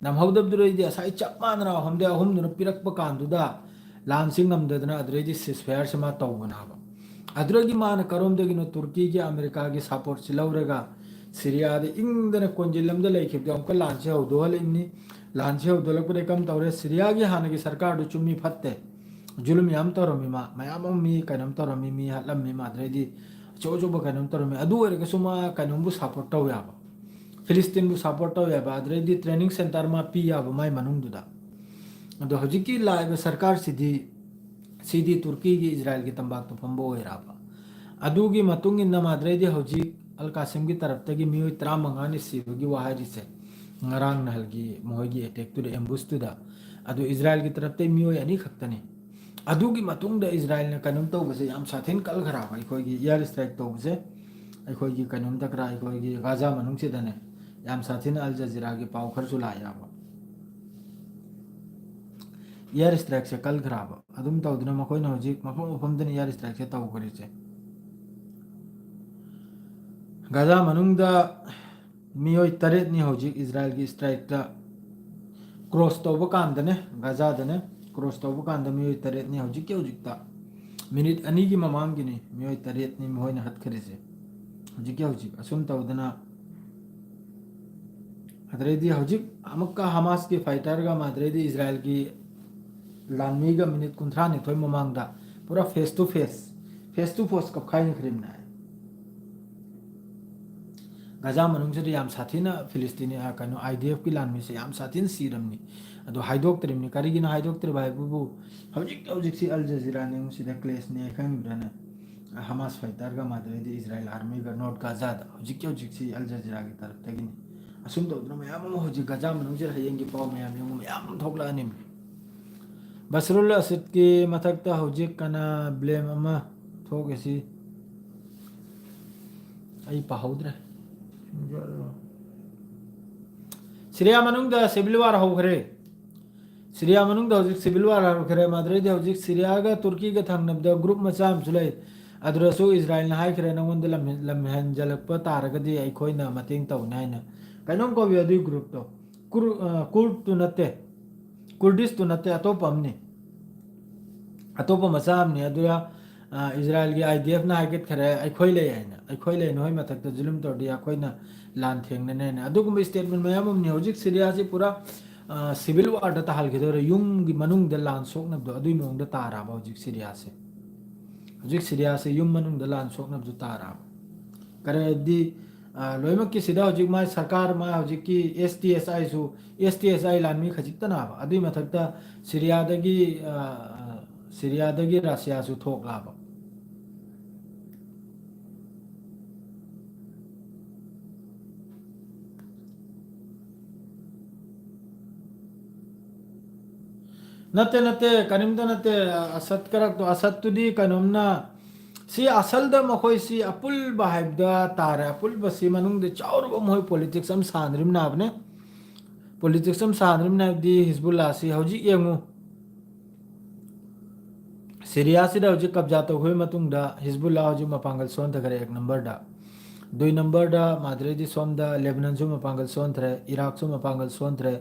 ꯅꯝꯍꯧꯗꯕꯗꯨꯗꯩꯗꯤ ꯉꯁꯥꯏ ꯆꯞ ꯃꯥꯟꯅꯅ ꯑꯍꯨꯝꯗꯩ ꯑꯍꯨꯝꯗꯨꯅ ꯄꯤꯔꯛꯄ ꯀꯥꯟꯗꯨꯗ ꯂꯥꯟꯁꯤ ꯉꯝꯗꯗꯅ ꯑꯗꯨꯗꯩꯗꯤ ceasefire ꯁꯤ ꯃꯥ ꯇꯧꯕꯅꯦ ꯍꯥꯏꯕ꯫ ꯑꯗꯨꯗꯒꯤ ꯃꯥꯅ ꯀꯔꯣꯝꯗꯒꯤꯅꯣ ꯇꯨꯔꯀꯤꯒꯤ, ꯑꯃꯦꯔꯤꯀꯥꯒꯤ support ꯁꯤ ꯂꯧꯔꯒ ꯁꯤꯔꯤꯌꯥꯗ ꯏꯪꯗꯅ ꯀꯣꯟꯖꯤꯜ ꯑꯃꯗ ꯂꯩꯈꯤꯕꯗꯣ ꯑꯃꯨꯛꯀ ꯂꯥꯟꯁꯤ ꯍꯧꯗꯣꯛꯍꯜꯂꯛꯏꯅꯤ꯫ ꯂꯥꯟꯁꯤ ꯍꯧꯗꯣꯛꯂꯛꯄꯗꯒꯤ ꯀꯝ ꯇꯧꯔꯦ? ꯁꯤꯔꯤꯌꯥꯒꯤ ꯍꯥꯟꯅꯒꯤ ꯁꯔꯀꯥꯔꯗꯨ ꯆꯨꯝꯃꯤ ꯐꯠꯇꯦ, ꯖꯨꯂꯨꯝ ꯌꯥꯝ ꯇꯧꯔꯝꯃꯤ ꯃꯥ, ꯃꯌꯥꯝ ꯑꯃ ꯃꯤ ꯀꯩꯅꯣꯝ ꯇꯧꯔꯝꯃꯤ, ꯃꯤ ꯍꯥꯠꯂꯝꯃꯤ ꯃꯥ, ꯑꯗꯨꯗꯩꯗꯤ ꯑꯆꯧ ꯑꯆꯧꯕ ꯀꯩꯅꯣꯝ ꯇꯧꯔꯝꯃꯤ꯫ ꯑꯗꯨ ꯑꯣꯏꯔꯒꯁꯨ ꯃꯥ ꯀꯩꯅꯣꯝꯕꯨ support ꯇꯧ ꯌꯥꯕ, ꯐꯤꯂꯤꯁꯇꯤꯟꯕꯨ support ꯇꯧ ꯌꯥꯕ, ꯑꯗꯨꯗꯩꯗꯤ training center ꯃꯥ ꯄꯤ ꯌꯥꯕ ꯃꯥꯏ ꯃꯅꯨꯡꯗꯨꯗ꯫ ꯑꯗꯣ ꯍꯧꯖꯤꯛꯀꯤ ꯂꯥꯛꯏꯕ ꯁꯔꯀꯥꯔꯁꯤꯗꯤ, ꯁꯤꯗꯤ ꯇꯨꯔꯀꯤꯒꯤ ꯏꯖꯔꯥꯏꯜꯒꯤ ꯇꯝꯄꯥꯛꯇ ꯐꯝꯕ ꯑꯣꯏꯔꯕ꯫ ꯑꯗꯨꯒꯤ ꯃꯇꯨꯡ ꯏꯟꯅ ꯃꯥꯗ꯭ꯔꯩꯗꯤ ꯍꯧꯖꯤꯛ ꯑꯜ ꯀꯥꯁꯤꯝꯒꯤ ꯇꯔꯞꯇꯒꯤ ꯃꯤꯑꯣꯏ ꯇꯔꯥꯃꯉꯥꯅꯤ ꯁꯤꯕꯒꯤ ꯋꯥ ꯍꯥꯏꯔꯤꯁꯦ, ꯉꯔꯥꯡ ꯅꯍꯜꯒꯤ ꯃꯈꯣꯏꯒꯤ attack ꯇꯨꯗ, ambush ꯇꯨꯗ꯫ ꯑꯗꯨ ꯏꯖꯔꯥꯏꯜꯒꯤ ꯇꯔꯞꯇꯩ ꯃꯤꯑꯣꯏ ꯑꯅꯤ ꯈꯛꯇꯅꯤ꯫ ꯑꯗꯨꯒꯤ ꯃꯇꯨꯡꯗ ꯏꯖꯔꯥꯏꯜꯅ ꯀꯩꯅꯣꯝ ꯇꯧꯕꯁꯦ ꯌꯥꯝ ꯁꯥꯊꯤꯅ ꯀꯜꯈ꯭ꯔꯕ, ꯑꯩꯈꯣꯏꯒꯤ air strike ꯇꯧꯕꯁꯦ꯫ ꯑꯩꯈꯣꯏꯒꯤ ꯀꯩꯅꯣꯝꯗ ꯈꯔ, ꯑꯩꯈꯣꯏꯒꯤ ꯒꯥꯖꯥ ꯃꯅꯨꯡꯁꯤꯗꯅꯦ ꯌꯥꯝ ꯁꯥꯊꯤꯅ ꯑꯜ ꯖꯖꯤꯔꯥꯒꯤ ꯄꯥꯎ ꯈꯔꯁꯨ ꯂꯥꯛꯑꯦꯕ꯫ Air strike ꯁꯦ ꯀꯜꯈ꯭ꯔꯕ꯫ ꯑꯗꯨꯝ ꯇꯧꯗꯅ ꯃꯈꯣꯏꯅ ꯍꯧꯖꯤꯛ ꯃꯐꯝ ꯃꯐꯝꯗꯅ air strike ꯁꯦ ꯇꯧꯈ꯭ꯔꯤꯁꯦ꯫ ꯒꯥꯖꯥ ꯃꯅꯨꯡꯗ ꯃꯤꯑꯣꯏ ꯇꯔꯦꯠꯅꯤ ꯍꯧꯖꯤꯛ ꯏꯖꯔꯥꯏꯜꯒꯤ strike ꯇ cross ꯇꯧꯕ ꯀꯥꯟꯗꯅꯦ, ꯒꯥꯖꯥꯗꯅꯦ, ꯀ꯭ꯔꯣꯁ ꯇꯧꯕ ꯀꯥꯟꯗ ꯃꯤꯑꯣꯏ ꯇꯔꯦꯠꯅꯤ꯫ ꯍꯧꯖꯤꯛꯀꯤ ꯍꯧꯖꯤꯛꯇ, ꯃꯤꯅꯤꯠ ꯑꯅꯤꯒꯤ ꯃꯃꯥꯡꯒꯤꯅꯤ, ꯃꯤꯑꯣꯏ ꯇꯔꯦꯠꯅꯤ ꯃꯈꯣꯏꯅ ꯍꯥꯠꯈ꯭ꯔꯤꯁꯦ꯫ ꯍꯧꯖꯤꯛꯀꯤ ꯍꯧꯖꯤꯛ ꯑꯁꯨꯝ ꯇꯧꯗꯅ ꯑꯗꯨꯗꯩꯗꯤ ꯍꯧꯖꯤꯛ ꯑꯃꯨꯛꯀ ꯍꯃꯥꯁꯀꯤ ꯐꯥꯏꯇꯔꯒ ꯑꯗꯨꯗꯩꯗꯤ ꯏꯖꯔꯥꯏꯜꯒꯤ ꯂꯥꯟꯃꯤꯒ ꯃꯤꯅꯤꯠ ꯀꯨꯟꯊ꯭ꯔꯥ ꯅꯤꯊꯣꯏ ꯃꯃꯥꯡꯗ ꯄꯨꯔꯥ face to face, face to face ꯀꯞꯈꯥꯏꯅꯈ꯭ꯔꯤꯕꯅꯦ꯫ ꯒꯖꯥ ꯃꯅꯨꯡꯁꯤꯗ ꯌꯥꯝ ꯁꯥꯊꯤꯅ ꯐꯤꯂꯤꯁꯇꯤꯅꯤ, ꯑ, ꯀꯩꯅꯣ, IDFꯀꯤ ꯂꯥꯟꯃꯤꯁꯦ ꯌꯥꯝ ꯁꯥꯊꯤꯅ ꯁꯤꯔꯝꯅꯤ꯫ ꯑꯗꯣ ꯍꯥꯏꯗꯣꯛꯇ꯭ꯔꯤꯕꯅꯤ꯫ ꯀꯔꯤꯒꯤꯅꯣ ꯍꯥꯏꯗꯣꯛꯇ꯭ꯔꯤꯕ ꯍꯥꯏꯕꯕꯨ, ꯍꯧꯖꯤꯛ ꯍꯧꯖꯤꯛꯁꯤ ꯑꯜ ꯖꯖꯤꯔꯥ ꯅ꯭ꯌꯨꯁꯁꯤꯗ clashꯅꯦ, ꯈꯪꯉꯤꯕ꯭ꯔꯥꯅ? ꯍꯃꯥꯁ ꯐꯥꯏꯇꯔꯒ ꯑꯗꯨꯗꯩꯗꯤ ꯏꯖꯔꯥꯏꯜ ꯑꯥꯔꯃꯤꯒ ꯅꯣꯔꯠ ꯒꯥꯖꯥꯗ ꯍꯧꯖꯤꯛꯀꯤ ꯍꯧꯖꯤꯛꯁꯤ ꯑꯜ ꯖꯖꯤꯔꯥꯒꯤ ꯇꯔꯞꯇꯒꯤꯅꯤ꯫ ꯑꯁꯨꯝ ꯇꯧꯗꯅ ꯃꯌꯥꯝ ꯑꯃ ꯍꯧꯖꯤꯛ ꯒꯖꯥ ꯃꯅꯨꯡꯁꯤꯗ ꯍꯌꯦꯡꯒꯤ ꯄꯥꯎ ꯃꯌꯥꯝ ꯌꯦꯡꯉꯨ, ꯃꯌꯥꯝ ꯑꯃ ꯊꯣꯛꯂꯛꯑꯅꯤ꯫ ꯕꯁꯔꯨꯜ ꯑꯁꯗꯀꯤ ꯃꯊꯛꯇ ꯍꯧꯖꯤꯛ ꯀꯅꯥ blame ꯑꯃ ꯊꯣꯛꯏꯁꯤ? ꯑꯩ ꯄꯥꯍꯧꯗ꯭ꯔꯦ꯫ ꯁꯤꯔꯤꯌꯥ ꯃꯅꯨꯡꯗ civil war ꯍꯧꯈ꯭ꯔꯦ꯫ ꯁꯤꯔꯤꯌꯥ ꯃꯅꯨꯡꯗ ꯍꯧꯖꯤꯛ civil war ꯍꯧꯈ꯭ꯔꯦ꯫ ꯃꯗꯨꯗꯩꯗꯤ ꯍꯧꯖꯤꯛ ꯁꯤꯔꯤꯌꯥꯒ ꯇꯨꯔꯀꯤꯒ ꯊꯪꯅꯕꯗ group ꯃꯆꯥ ꯑꯃꯁꯨ ꯂꯩ꯫ ꯑꯗꯨꯗꯁꯨ ꯏꯖꯔꯥꯏꯜꯅ ꯍꯥꯏꯈ꯭ꯔꯦ, "ꯅꯉꯣꯟꯗ ꯂꯝ-, ꯂꯝ ꯍꯦꯟꯖꯜꯂꯛꯄ ꯇꯥꯔꯒꯗꯤ ꯑꯩꯈꯣꯏꯅ ꯃꯇꯦꯡ ꯇꯧꯅꯤ" ꯍꯥꯏꯅ꯫ ꯀꯩꯅꯣꯝ ꯀꯧꯏ ꯑꯗꯨꯒꯤ groupꯇꯣ꯫ ꯀꯨꯔ-, ꯑ, ꯀꯨꯔꯗꯇꯨ ꯅꯠꯇꯦ꯫ ꯀꯨꯔꯗꯤꯁꯇꯨ ꯅꯠꯇꯦ, ꯑꯇꯣꯞꯄ ꯑꯃꯅꯤ꯫ ꯑꯇꯣꯞꯄ ꯃꯆꯥ ꯑꯃꯅꯤ꯫ ꯑꯗꯨꯒ, ꯑ, ꯏꯖꯔꯥꯏꯜꯒꯤ IDFꯅ ꯍꯥꯏꯒꯠꯈ꯭ꯔꯦ, "ꯑꯩꯈꯣꯏ ꯂꯩ" ꯍꯥꯏꯅ꯫ "ꯑꯩꯈꯣꯏ ꯂꯩ, ꯅꯈꯣꯏ ꯃꯊꯛꯇ ꯖꯨꯂꯨꯝ ꯇꯧꯔꯗꯤ ꯑꯩꯈꯣꯏꯅ ꯂꯥꯟ ꯊꯦꯡꯅꯅꯤ" ꯍꯥꯏꯅ꯫ ꯑꯗꯨꯒꯨꯝꯕ statement ꯃꯌꯥꯝ ꯑꯃꯅꯤ꯫ ꯍꯧꯖꯤꯛ ꯁꯤꯔꯤꯌꯥꯁꯤ ꯄꯨꯔꯥ, ꯑ, civil warꯗ ꯇꯥꯍꯟꯈꯤꯗꯧꯔꯦ꯫ ꯌꯨꯝꯒꯤ ꯃꯅꯨꯡꯗ ꯂꯥꯟ ꯁꯣꯛꯅꯕꯗꯣ ꯑꯗꯨꯒꯤ ꯃꯑꯣꯡꯗ ꯇꯥꯔꯛꯑꯕ ꯍꯧꯖꯤꯛ ꯁꯤꯔꯤꯌꯥꯁꯦ꯫ ꯍꯧꯖꯤꯛ ꯁꯤꯔꯤꯌꯥꯁꯦ ꯌꯨꯝ ꯃꯅꯨꯡꯗ ꯂꯥꯟ ꯁꯣꯛꯅꯕꯁꯨ ꯇꯥꯔꯛꯑꯕ꯫ ꯀꯔꯤꯗꯤ, ꯑ, ꯂꯣꯏꯅꯃꯛꯀꯤ ꯁꯤꯗ ꯍꯧꯖꯤꯛ ꯃꯥꯏ ꯁꯔꯀꯥꯔ, ꯃꯥꯏ ꯍꯧꯖꯤꯛꯀꯤ STSIꯁꯨ, STSI ꯂꯥꯟꯃꯤ ꯈꯖꯤꯛꯇꯅꯦꯕ꯫ ꯑꯗꯨꯏ ꯃꯊꯛꯇ ꯁꯤꯔꯤꯌꯥꯗꯒꯤ, ꯑ, ꯑ, ꯁꯤꯔꯤꯌꯥꯗꯒꯤ ꯔꯁꯤꯌꯥꯁꯨ ꯊꯣꯛꯂꯛꯑꯕ꯫ ꯅꯠꯇꯦ, ꯅꯠꯇꯦ, ꯀꯔꯤꯝꯇ ꯅꯠꯇꯦ꯫ ꯑꯁꯠ ꯀꯔꯛꯇꯣ, ꯑꯁꯠꯇꯨꯗꯤ ꯀꯩꯅꯣꯝꯅ, ꯁꯤ ꯑꯁꯜꯗ ꯃꯈꯣꯏꯁꯤ ꯑꯄꯨꯜꯕ ꯍꯥꯏꯕꯗ ꯇꯥꯔꯦ꯫ ꯑꯄꯨꯜꯕꯁꯤ ꯃꯅꯨꯡꯗ ꯆꯥꯎꯔꯕ ꯃꯈꯣꯏ politics ꯑꯃ ꯁꯥꯟꯅꯔꯤꯕꯅꯦ꯫ Politics ꯑꯃ ꯁꯥꯟꯅꯔꯤꯕꯅꯦ ꯍꯥꯏꯕꯗꯤ ꯍꯤꯖꯕꯨꯜꯂꯥꯁꯤ ꯍꯧꯖꯤꯛ ꯌꯦꯡꯉꯨ꯫ ꯁꯤꯔꯤꯌꯥꯁꯤꯗ ꯍꯧꯖꯤꯛ ꯀꯕꯖꯥ ꯇꯧꯈꯤꯕ ꯃꯇꯨꯡꯗ ꯍꯤꯖꯕꯨꯜꯂꯥ ꯍꯧꯖꯤꯛ ꯃꯄꯥꯡꯒꯜ ꯁꯣꯟꯊꯈ꯭ꯔꯦ ꯑꯦꯛ ꯅꯝꯕꯔꯗ꯫ ꯗꯨꯏ ꯅꯝꯕꯔꯗ ꯃꯥꯗ꯭ꯔꯦꯗꯤ ꯁꯣꯝꯗ ꯂꯦꯕꯅꯟꯁꯨ ꯃꯄꯥꯡꯒꯜ ꯁꯣꯟꯊ꯭ꯔꯦ, ꯏꯔꯥꯛꯁꯨ ꯃꯄꯥꯡꯒꯜ ꯁꯣꯟꯊ꯭ꯔꯦ,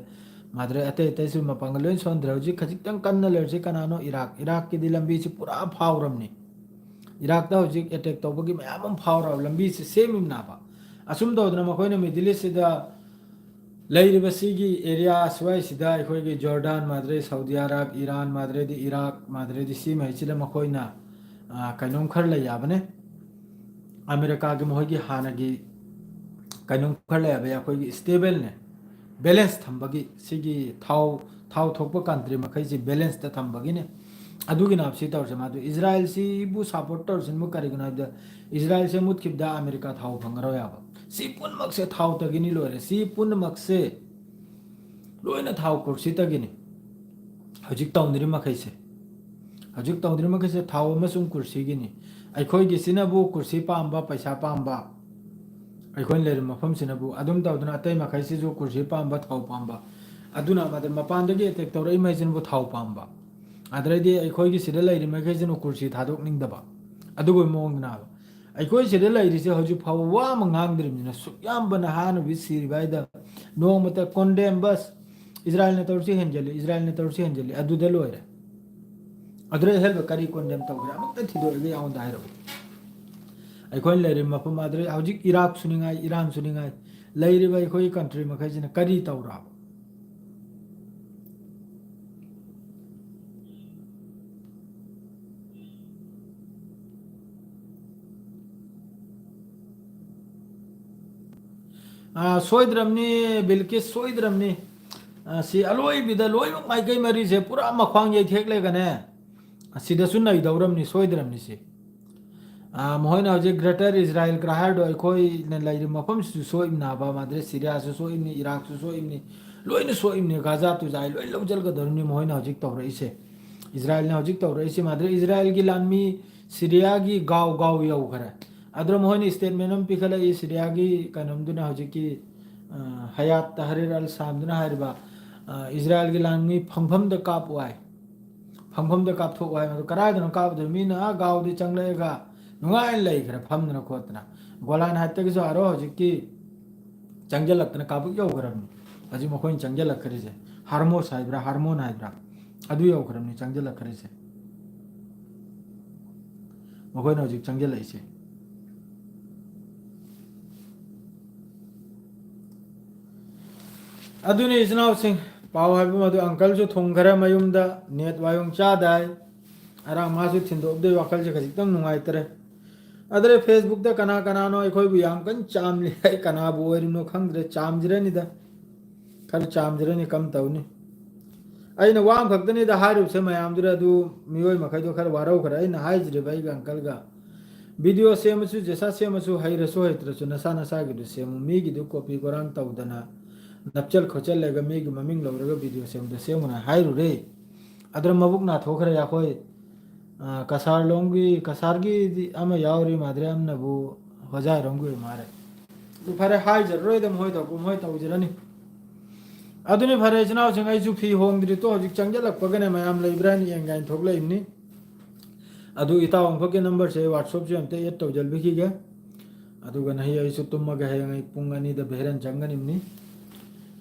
ꯃꯥꯗ꯭ꯔꯦ ꯑꯇꯩ ꯑꯇꯩꯁꯨ ꯃꯄꯥꯡꯒꯜ ꯂꯣꯏ ꯁꯣꯟꯗ꯭ꯔꯦ꯫ ꯍꯧꯖꯤꯛ ꯈꯖꯤꯛꯇꯪ ꯀꯟꯅ ꯂꯩꯔꯤꯁꯤ ꯀꯅꯥꯅꯣ? ꯏꯔꯥꯛ꯫ ꯏꯔꯥꯛꯀꯤꯗꯤ ꯂꯝꯕꯤꯁꯤ ꯄꯨꯔꯥ ꯐꯥꯎꯔꯕꯅꯤ꯫ ꯏꯔꯥꯛꯇ ꯍꯧꯖꯤꯛ ꯑꯦꯇꯦꯛ ꯇꯧꯕꯒꯤ ꯃꯌꯥꯝ ꯑꯃ ꯐꯥꯎꯔꯕ ꯂꯝꯕꯤꯁꯤ ꯁꯦꯝꯃꯤꯕꯅꯥꯕ꯫ ꯑꯁꯨꯝ ꯇꯧꯗꯅ ꯃꯈꯣꯏꯅ ꯃꯤꯗꯜ ꯏꯁꯁꯤꯗ ꯂꯩꯔꯤꯕ ꯁꯤꯒꯤ ꯑꯦꯔꯤꯌꯥ ꯁ꯭ꯋꯥꯏꯁꯤꯗ ꯑꯩꯈꯣꯏꯒꯤ ꯖꯣꯔꯗꯥꯟ, ꯃꯥꯗ꯭ꯔꯦ ꯁꯥꯎꯗꯤ ꯑꯔꯥꯕ, ꯏꯔꯥꯟ, ꯃꯥꯗ꯭ꯔꯦꯗꯤ ꯏꯔꯥꯛ, ꯃꯥꯗ꯭ꯔꯦꯗꯤ ꯁꯤ ꯃꯈꯩꯁꯤꯗ ꯃꯈꯣꯏꯅ, ꯑ, ꯀꯩꯅꯣꯝ ꯈꯔ ꯂꯩ ꯌꯥꯕꯅꯦ꯫ ꯑꯃꯦꯔꯤꯀꯥꯒꯤ ꯃꯈꯣꯏꯒꯤ ꯍꯥꯟꯅꯒꯤ ꯀꯩꯅꯣꯝ ꯈꯔ ꯂꯩ ꯌꯥꯕ, ꯑꯩꯈꯣꯏꯒꯤ ꯁ꯭ꯇꯦꯕꯜꯅꯦ, ꯕꯦꯂꯦꯟꯁ ꯊꯝꯕꯒꯤ, ꯁꯤꯒꯤ ꯊꯥꯎ, ꯊꯥꯎ ꯊꯣꯛꯄ ꯀꯟꯇ꯭ꯔꯤ ꯃꯈꯩꯁꯤ ꯕꯦꯂꯦꯟꯁꯇ ꯊꯝꯕꯒꯤꯅꯦ꯫ ꯑꯗꯨꯒꯤꯅ ꯁꯤ ꯇꯧꯔꯤꯁꯦ꯫ ꯃꯥꯗꯨ ꯏꯖꯔꯥꯏꯜꯁꯤꯕꯨ ꯁꯄꯣꯔꯠ ꯇꯧꯔꯤꯁꯤꯅꯕꯨ ꯀꯔꯤꯒꯤꯅꯣ ꯍꯥꯏꯕꯗ, ꯏꯖꯔꯥꯏꯜꯁꯦ ꯃꯨꯠꯈꯤꯕꯗ ꯑꯃꯦꯔꯤꯀꯥ ꯊꯥꯎ ꯐꯪꯉꯔꯣꯏ ꯍꯥꯏꯕ꯫ ꯁꯤ ꯄꯨꯝꯅꯃꯛꯁꯦ ꯊꯥꯎꯇꯒꯤꯅꯤ ꯂꯣꯏꯔꯦ꯫ ꯁꯤ ꯄꯨꯝꯅꯃꯛꯁꯦ ꯂꯣꯏꯅ ꯊꯥꯎ ꯀꯨꯔꯁꯤꯇꯒꯤꯅꯤ꯫ ꯍꯧꯖꯤꯛ ꯇꯧꯅꯔꯤ ꯃꯈꯩꯁꯦ, ꯍꯧꯖꯤꯛ ꯇꯧꯅꯔꯤ ꯃꯈꯩꯁꯦ ꯊꯥꯎ ꯑꯃꯁꯨꯡ ꯀꯨꯔꯁꯤꯒꯤꯅꯤ꯫ ꯑꯩꯈꯣꯏꯒꯤꯁꯤꯅꯕꯨ ꯀꯨꯔꯁꯤ ꯄꯥꯝꯕ, ꯄꯩꯁꯥ ꯄꯥꯝꯕ, ꯑꯩꯈꯣꯏꯅ ꯂꯩꯔꯤꯕ ꯃꯐꯝꯁꯤꯅꯕꯨ ꯑꯗꯨꯝ ꯇꯧꯗꯅ, ꯑꯇꯩ ꯃꯈꯩꯁꯤꯁꯨ ꯀꯨꯔꯁꯤ ꯄꯥꯝꯕ, ꯊꯥꯎ ꯄꯥꯝꯕ꯫ ꯑꯗꯨꯅ ꯃꯗ-, ꯃꯄꯥꯟꯗꯒꯤ ꯑꯦꯇꯦꯛ ꯇꯧꯔꯛꯏ ꯃꯈꯩꯁꯤꯅꯕꯨ ꯊꯥꯎ ꯄꯥꯝꯕ꯫ ꯑꯗꯩꯗꯤ ꯑꯩꯈꯣꯏꯒꯤ ꯁꯤꯗ ꯂꯩꯔꯤ ꯃꯈꯩꯁꯤꯅ ꯀꯨꯔꯁꯤ ꯊꯥꯗꯣꯛꯅꯤꯡꯗꯕ꯫ ꯑꯗꯨꯒꯨꯝꯕ ꯃꯑꯣꯡꯗꯅꯦꯕ꯫ ꯑꯩꯈꯣꯏ ꯁꯤꯗ ꯂꯩꯔꯤꯁꯦ ꯍꯧꯖꯤꯛ ꯐꯥꯎꯕ ꯋꯥ ꯑꯃ ꯉꯥꯡꯗ꯭ꯔꯤꯕꯅꯤꯅ, ꯁꯨꯛ ꯌꯥꯝꯕ ꯅꯍꯥ ꯅꯨꯕꯤ ꯁꯤꯔꯤꯕ ꯍꯥꯏꯗ ꯅꯣꯡꯃꯇ ꯀꯣꯟꯗꯦꯝ ꯕꯁ, ꯏꯖꯔꯥꯏꯜꯅ ꯇꯧꯔꯤꯁꯤ ꯍꯦꯟꯖꯜꯂꯤ, ꯏꯖꯔꯥꯏꯜꯅ ꯇꯧꯔꯤꯁꯤ ꯍꯦꯟꯖꯜꯂꯤ, ꯑꯗꯨꯗ ꯂꯣꯏꯔꯦ꯫ ꯑꯗꯨꯗ ꯑꯍꯦꯟꯕ ꯀꯔꯤ ꯀꯣꯟꯗꯦꯝ ꯇꯧꯈ꯭ꯔꯦ? ꯑꯃꯨꯛꯇ ꯊꯤꯗꯣꯛꯑꯒ ꯑꯩꯉꯣꯟꯗ ꯍꯥꯏꯔꯛꯎ꯫ ꯑꯩꯈꯣꯏꯅ ꯂꯩꯔꯤꯕ ꯃꯐꯝ ꯑꯗꯨꯗ ꯍꯧꯖꯤꯛ ꯏꯔꯥꯛꯁꯨ ꯅꯤꯡꯉꯥꯏ, ꯏꯔꯥꯟꯁꯨ ꯅꯤꯡꯉꯥꯏ, ꯂꯩꯔꯤꯕ ꯑꯩꯈꯣꯏꯒꯤ ꯀꯟꯇ꯭ꯔꯤ ꯃꯈꯩꯁꯤꯅ ꯀꯔꯤ ꯇꯧꯔꯕ? ꯑꯥ, ꯁꯣꯏꯗ꯭ꯔꯕꯅꯤ, ꯕꯤꯜꯀꯤꯁ, ꯁꯣꯏꯗ꯭ꯔꯕꯅꯤ꯫ ꯑꯥ, ꯁꯤ ꯑꯂꯣꯏꯕꯤꯗ ꯂꯣꯏꯅꯃꯛ ꯃꯥꯏꯀꯩ ꯃꯔꯤꯁꯦ ꯄꯨꯔꯥ ꯃꯈ꯭ꯋꯥꯡ ꯌꯩꯊꯦꯛꯂꯒꯅꯦ, ꯑꯁꯤꯗꯁꯨ ꯅꯩꯗꯧꯔꯕꯅꯤ, ꯁꯣꯏꯗ꯭ꯔꯕꯅꯤ ꯁꯤ꯫ ꯑꯥ, ꯃꯈꯣꯏꯅ ꯍꯧꯖꯤꯛ ꯒ꯭ꯔꯦꯇꯔ ꯏꯖꯔꯥꯏꯜ ꯀꯔꯥꯏ ꯍꯥꯏꯔꯗꯣ ꯑꯩꯈꯣꯏꯅ ꯂꯩꯔꯤꯕ ꯃꯐꯝꯁꯤꯁꯨ ꯁꯣꯛꯏꯕꯅꯥꯕ, ꯃꯥꯗ꯭ꯔꯦ ꯁꯤꯔꯤꯌꯥꯁꯨ ꯁꯣꯛꯏꯕꯅꯤ, ꯏꯔꯥꯛꯁꯨ ꯁꯣꯛꯏꯕꯅꯤ, ꯂꯣꯏꯅ ꯁꯣꯛꯏꯕꯅꯤ꯫ ꯒꯥꯖꯥ ꯇꯨꯖꯥꯏ ꯂꯣꯏ ꯂꯧꯁꯤꯜꯒꯗꯧꯔꯤꯕꯅꯤ ꯃꯈꯣꯏꯅ ꯍꯧꯖꯤꯛ ꯇꯧꯔꯛꯏꯁꯦ꯫ ꯏꯖꯔꯥꯏꯜꯅ ꯍꯧꯖꯤꯛ ꯇꯧꯔꯛꯏꯁꯦ, ꯃꯥꯗ꯭ꯔꯦ ꯏꯖꯔꯥꯏꯜꯒꯤ ꯂꯥꯟꯃꯤ ꯁꯤꯔꯤꯌꯥꯒꯤ ꯒꯥꯎ ꯒꯥꯎ ꯌꯧꯈꯔꯦ꯫ ꯑꯗꯨꯅ ꯃꯈꯣꯏꯅ ꯁ꯭ꯇꯦꯠꯃꯦꯟ ꯑꯃ ꯄꯤꯈꯠꯂꯛꯏ, ꯁꯤꯔꯤꯌꯥꯒꯤ ꯀꯩꯅꯣꯝꯗꯨꯅ ꯍꯧꯖꯤꯛꯀꯤ, ꯑ, ꯍꯌꯥꯠ ꯇꯍꯔꯤꯔ ꯑꯜ ꯁꯥꯝꯗꯨꯅ ꯍꯥꯏꯔꯤꯕ, ꯑ, ꯏꯖꯔꯥꯏꯜꯒꯤ ꯂꯥꯟꯃꯤ ꯐꯪꯐꯝꯗ ꯀꯥꯞꯄꯨ ꯍꯥꯏ꯫ ꯐꯪꯐꯝꯗ ꯀꯥꯞꯊꯣꯛꯎ ꯍꯥꯏ꯫ ꯃꯗꯨ ꯀꯗꯥꯏꯗꯅꯣ ꯀꯥꯞꯄꯗꯣ? ꯃꯤꯅ ꯑꯥ ꯒꯥꯎꯗꯤ ꯆꯪꯂꯛꯑꯒ ꯅꯨꯡꯉꯥꯏꯅ ꯂꯩꯈ꯭ꯔꯦ ꯐꯝꯗꯅ ꯈꯣꯠꯇꯅ꯫ ꯒꯣꯂꯥꯟ ꯍꯥꯏꯠꯇꯒꯤꯁꯨ ꯑꯥꯔꯣ ꯍꯧꯖꯤꯛꯀꯤ ꯆꯪꯁꯤꯜꯂꯛꯇꯅ ꯀꯥꯞꯄꯛ ꯌꯧꯈ꯭ꯔꯕꯅꯤ꯫ ꯍꯧꯖꯤꯛ ꯃꯈꯣꯏꯅ ꯆꯪꯁꯤꯜꯂꯛꯈ꯭ꯔꯤꯁꯦ ꯍꯥꯔꯃꯣꯁ ꯍꯥꯏꯕ꯭ꯔꯥ, ꯍꯥꯔꯃꯣꯟ ꯍꯥꯏꯕ꯭ꯔꯥ, ꯑꯗꯨ ꯌꯧꯈ꯭ꯔꯕꯅꯤ ꯆꯪꯁꯤꯜꯂꯛꯈ꯭ꯔꯤꯁꯦ꯫ ꯃꯈꯣꯏꯅ ꯍꯧꯖꯤꯛ ꯆꯪꯁꯤꯜꯂꯛꯏꯁꯦ꯫ ꯑꯗꯨꯅꯤ ꯏꯆꯤꯟ ꯏꯅꯥꯎꯁꯤꯡ, ꯄꯥꯎ ꯍꯥꯏꯕ ꯑꯗꯨ꯫ ꯑꯪꯀꯜꯁꯨ ꯊꯨꯡꯈꯔꯦ ꯃꯌꯨꯝꯗ, ꯅꯦꯠ ꯋꯥꯌꯣꯡ ꯆꯥꯗꯥꯏ꯫ ꯉꯔꯥꯡ ꯃꯥꯁꯨ ꯊꯤꯟꯗꯣꯛꯄꯗꯩ ꯋꯥꯈꯜꯁꯦ ꯈꯖꯤꯛꯇꯪ ꯅꯨꯡꯉꯥꯏꯇꯔꯦ꯫ ꯑꯗꯨꯗ Facebookꯇ ꯀꯅꯥ ꯀꯅꯥꯅꯣ ꯑꯩꯈꯣꯏꯕꯨ ꯌꯥꯝ ꯀꯟꯅ ꯆꯥꯝꯂꯤ ꯍꯥꯏ, ꯀꯅꯥꯕꯨ ꯑꯣꯏꯔꯤꯅꯣ ꯈꯪꯗ꯭ꯔꯦ, ꯆꯥꯝꯖꯔꯅꯤꯗ꯫ ꯈꯔ ꯆꯥꯝꯖꯔꯅꯤ, ꯀꯝ ꯇꯧꯅꯤ꯫ ꯑꯩꯅ ꯋꯥ ꯑꯃꯈꯛꯇꯅꯤꯗ ꯍꯥꯏꯔꯤꯕꯁꯦ ꯃꯌꯥꯝꯗꯨꯗ, ꯑꯗꯨ ꯃꯤꯑꯣꯏ ꯃꯈꯩꯗꯣ ꯈꯔ ꯋꯥꯔꯧꯈ꯭ꯔꯦ꯫ ꯑꯩꯅ ꯍꯥꯏꯖꯔꯤꯕ ꯑꯩꯒꯤ ꯑꯪꯀꯜꯒ, ꯚꯤꯗꯤꯑꯣ ꯁꯦꯝꯃꯁꯨ, ꯖꯦꯁꯥ ꯁꯦꯝꯃꯁꯨ, ꯍꯩꯔꯁꯨ ꯍꯩꯇ꯭ꯔꯁꯨ ꯅꯁꯥ ꯅꯁꯥꯒꯤꯗꯨ ꯁꯦꯝꯃꯨ, ꯃꯤꯒꯤꯗꯨ ꯀꯣꯄꯤ ꯀꯣꯔꯥꯡ ꯇꯧꯗꯅ ꯅꯞꯆꯜ ꯈꯣꯠꯆꯜꯂꯒ ꯃꯤꯒꯤ ꯃꯃꯤꯡ ꯂꯧꯔꯒ ꯚꯤꯗꯤꯑꯣ ꯁꯦꯝꯕꯗ ꯁꯦꯝꯒꯅꯨ ꯍꯥꯏꯔꯨꯔꯦ꯫ ꯑꯗꯨꯅ ꯃꯕꯨꯛ ꯅꯥꯊꯣꯛꯈ꯭ꯔꯦ ꯑꯩꯈꯣꯏ꯫ ꯑ, ꯀꯁꯥꯔꯂꯣꯝꯒꯤ, ꯀꯁꯥꯔꯒꯤꯗꯤ ꯑꯃ ꯌꯥꯎꯔꯤ ꯃꯥꯗ꯭ꯔꯦ, ꯑꯃꯅꯕꯨ ꯍꯣꯖꯥꯏꯔꯣꯝꯒꯤ ꯑꯣꯏ ꯃꯥꯜꯂꯦ꯫ ꯑꯗꯨ ꯐꯔꯦ, ꯍꯥꯏꯖꯔꯔꯣꯏꯗ, ꯃꯣꯏ ꯇꯧꯕ ꯃꯣꯏ ꯇꯧꯖꯔꯅꯤ꯫ ꯑꯗꯨꯅꯤ ꯐꯔꯦ ꯏꯆꯤꯟ ꯏꯅꯥꯎꯁꯤꯡ, ꯑꯩꯁꯨ ꯐꯤ ꯍꯣꯡꯗ꯭ꯔꯤ ꯇꯣ, ꯍꯧꯖꯤꯛ ꯆꯪꯁꯤꯜꯂꯛꯄꯒꯅꯦ ꯃꯌꯥꯝ ꯂꯩꯕ꯭ꯔꯥ ꯍꯥꯏꯅ ꯌꯦꯡꯒꯦ ꯍꯥꯏꯅ ꯊꯣꯛꯂꯛꯏꯕꯅꯤ꯫ ꯑꯗꯨ ꯏꯇꯥꯎ ꯑꯃꯈꯛꯀꯤ ꯅꯝꯕꯔꯁꯦ WhatsAppꯁꯦ ꯑꯝꯇ add ꯇꯧꯖꯤꯜꯕꯤꯈꯤꯒꯦ꯫ ꯑꯗꯨꯒ ꯅꯍꯤ ꯑꯩꯁꯨ ꯇꯨꯝꯃꯒꯦ, ꯍꯌꯦꯡ ꯑꯩ ꯄꯨꯡ ꯑꯅꯤꯗ ꯚꯦꯔꯟ ꯆꯪꯒꯅꯤꯕꯅꯤ꯫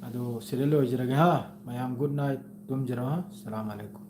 ꯑꯗꯨ ꯁꯤꯗ ꯂꯣꯏꯖꯔꯒꯦ ꯍꯥ꯫ ꯃꯌꯥꯝ good night, ꯇꯨꯝꯖꯔꯣ ꯍꯥ꯫ ꯁꯂꯥꯝ ꯑꯂꯩꯀꯨꯝ꯫